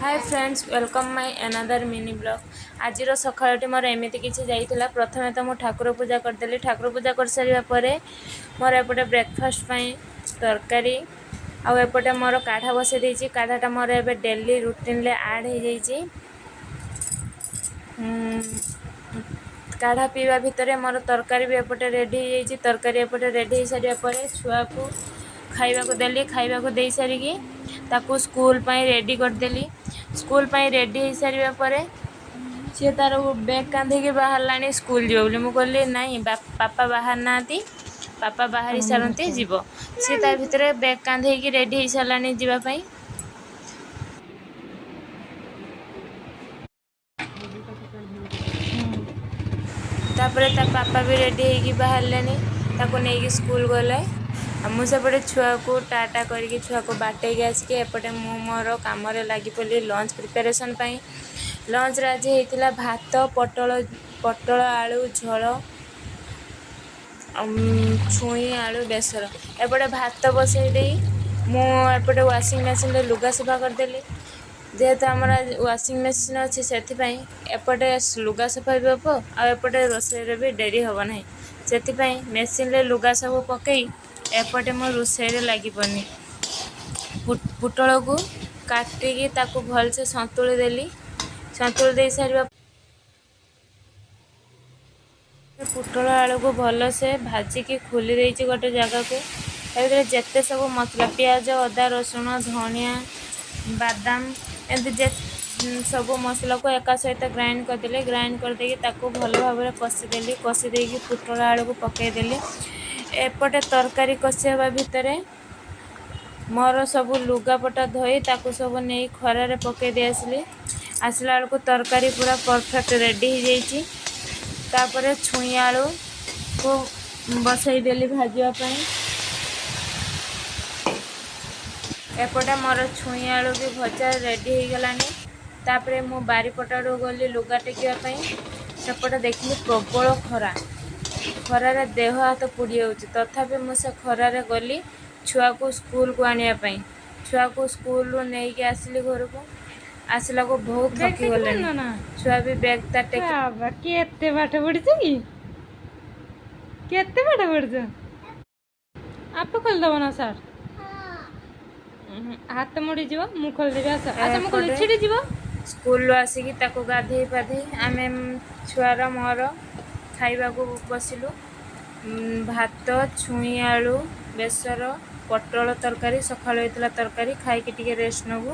Hi friends, welcome my another mini vlog. ଆଜିର ସକାଳଟି ମୋର ଏମିତି କିଛି ଯାଇଥିଲା। ପ୍ରଥମେ ତ ମୁଁ ଠାକୁର ପୂଜା କରିଦେଲି। ଠାକୁର ପୂଜା କରିସାରିବା ପରେ ମୋର ଏପଟେ ବ୍ରେକଫାଷ୍ଟ ପାଇଁ ତରକାରୀ ଆଉ ଏପଟେ ମୋର କାଢ଼ା ବସାଇ ଦେଇଛି। କାଢ଼ାଟା ମୋର ଏବେ ଡେଲି ରୁଟିନରେ ଆଡ଼୍ ହେଇଯାଇଛି। କାଢ଼ା ପିଇବା ଭିତରେ ମୋର ତରକାରୀ ବି ଏପଟେ ରେଡ଼ି ହେଇଯାଇଛି। ତରକାରୀ ଏପଟେ ରେଡ଼ି ହେଇସାରିବା ପରେ ଛୁଆକୁ ଖାଇବାକୁ ଦେଲି। ଖାଇବାକୁ ଦେଇସାରିକି ତାକୁ ସ୍କୁଲ ପାଇଁ ରେଡ଼ି କରିଦେଲି। ସ୍କୁଲ ପାଇଁ ରେଡ଼ି ହେଇସାରିବା ପରେ ସିଏ ତାର ବ୍ୟାଗ୍ କାନ୍ଧେଇକି ବାହାରିଲାଣି ସ୍କୁଲ ଯିବ ବୋଲି। ମୁଁ କହିଲି, ନାଇଁ, ପାପା ବାହାରି ନାହାନ୍ତି, ପାପା ବାହାରି ସାରନ୍ତି, ଯିବ। ସିଏ ତା ଭିତରେ ବ୍ୟାଗ୍ କାନ୍ଧେଇକି ରେଡ଼ି ହେଇସାରିଲାଣି ଯିବା ପାଇଁ। ତାପରେ ତା ପାପା ବି ରେଡ଼ି ହେଇକି ବାହାରିଲେଣି, ତାକୁ ନେଇକି ସ୍କୁଲ ଗଲେ। ଆଉ ମୁଁ ସେପଟେ ଛୁଆକୁ ଟାଟା କରିକି, ଛୁଆକୁ ବାଟେଇକି ଆସିକି ଏପଟେ ମୁଁ ମୋର କାମରେ ଲାଗିପଡ଼ିଲି ଲଞ୍ଚ ପ୍ରିପାରେସନ୍ ପାଇଁ। ଲଞ୍ଚରେ ଆଜି ହେଇଥିଲା ଭାତ, ପୋଟଳ ଆଳୁ ଝୋଳ, ଛୁଇଁ ଆଳୁ ବେସର। ଏପଟେ ଭାତ ବସେଇ ଦେଇ ମୁଁ ଏପଟେ ୱାସିଂ ମେସିନ୍ରେ ଲୁଗା ସଫା କରିଦେଲି। ଯେହେତୁ ଆମର ୱାସିଂ ମେସିନ୍ ଅଛି, ସେଥିପାଇଁ ଏପଟେ ଲୁଗା ସଫା ବି ହେବ ଆଉ ଏପଟେ ରୋଷେଇରେ ବି ଡେରି ହେବ ନାହିଁ। ସେଥିପାଇଁ ମେସିନ୍ରେ ଲୁଗା ସବୁ ପକାଇ ଏପଟେ ମୁଁ ରୋଷେଇରେ ଲାଗିପଡ଼ିନି। ପୋଟଳକୁ କାଟିକି ତାକୁ ଭଲସେ ସନ୍ତୁଳି ଦେଲି। ସନ୍ତୁଳି ଦେଇ ସାରିବା ପୋଟଳ ଆଳୁକୁ ଭଲସେ ଭାଜିକି ଖୋଲି ଦେଇଛି ଗୋଟେ ଜାଗାକୁ। ତା ଭିତରେ ଯେତେ ସବୁ ମସଲା, ପିଆଜ, ଅଦା, ରସୁଣ, ଧନିଆ, ବାଦାମ, ଏମିତି ଯେ ସବୁ ମସଲାକୁ ଏକା ସହିତ ଗ୍ରାଇଣ୍ଡ କରିଦେଲି। ଗ୍ରାଇଣ୍ଡ କରିଦେଇକି ତାକୁ ଭଲ ଭାବରେ କଷିଦେଲି। କଷି ଦେଇକି ପୋଟଳ ଆଳୁକୁ ପକାଇଦେଲି। ଏପଟେ ତରକାରୀ କଷି ହେବା ଭିତରେ ମୋର ସବୁ ଲୁଗାପଟା ଧୋଇ ତାକୁ ସବୁ ନେଇ ଖରାରେ ପକାଇ ଦେଇ ଆସିଲି। ଆସିଲା ବେଳକୁ ତରକାରୀ ପୁରା ପରଫେକ୍ଟ ରେଡ଼ି ହେଇଯାଇଛି। ତାପରେ ଛୁଇଁ ଆଳୁକୁ ବସେଇ ଦେଲି ଭାଜିବା ପାଇଁ। ଏପଟେ ମୋର ଛୁଇଁ ଆଳୁ ବି ଭଜା ରେଡ଼ି ହେଇଗଲାଣି। ତାପରେ ମୁଁ ବାରିପଟ ଆଡ଼କୁ ଗଲି ଲୁଗା ଟେକିବା ପାଇଁ। ସେପଟେ ଦେଖିଲି ପ୍ରବଳ ଖରା। ଖରାରେ ଦେହ ହାତ ପୋଡ଼ି ଯାଉଛି। ତଥାପି ମୁଁ ସେ ଖରାରେ ଗଲି ଛୁଆକୁ ସ୍କୁଲକୁ ଆଣିବା ପାଇଁ। ଛୁଆକୁ ସ୍କୁଲରୁ ନେଇକି ଆସିଲି। ଘରକୁ ଆସିଲାକୁ ବହୁତ ବ୍ୟାଗ୍ ଥକି ଟେକି ଗଲେଣି। ପାରୁନ ନା? ଛୁଆ ବି ବ୍ୟାଗ୍ ତା ଟେକି ବାବା, କେତେ ପାଠ ପଢିଛ କି? କେତେ ପାଠ ପଢିଛ? ଆପେ ଖୋଲିଦବ ନା ସାର୍? ହାତ ମୋଡ଼ିଯିବ। ମୁଁ ଖୋଲିଦେବି, ଆସ ଆସ, ମୁଁ ଖୋଲି ଏପଟେ ଛିଡ଼ିଯିବ। ସ୍କୁଲରୁ ଆସିକି ତାକୁ ଗାଧେଇ ପାଧେଇ ଆମେ ଛୁଆର ମୋର ଖାଇବାକୁ ବସିଲୁ। ଭାତ, ଛୁଇଁ ଆଳୁ ବେସର, ପୋଟଳ ତରକାରୀ, ସକାଳୁ ହେଇଥିଲା ତରକାରୀ। ଖାଇକି ଟିକେ ରେଷ୍ଟ ନେବୁ।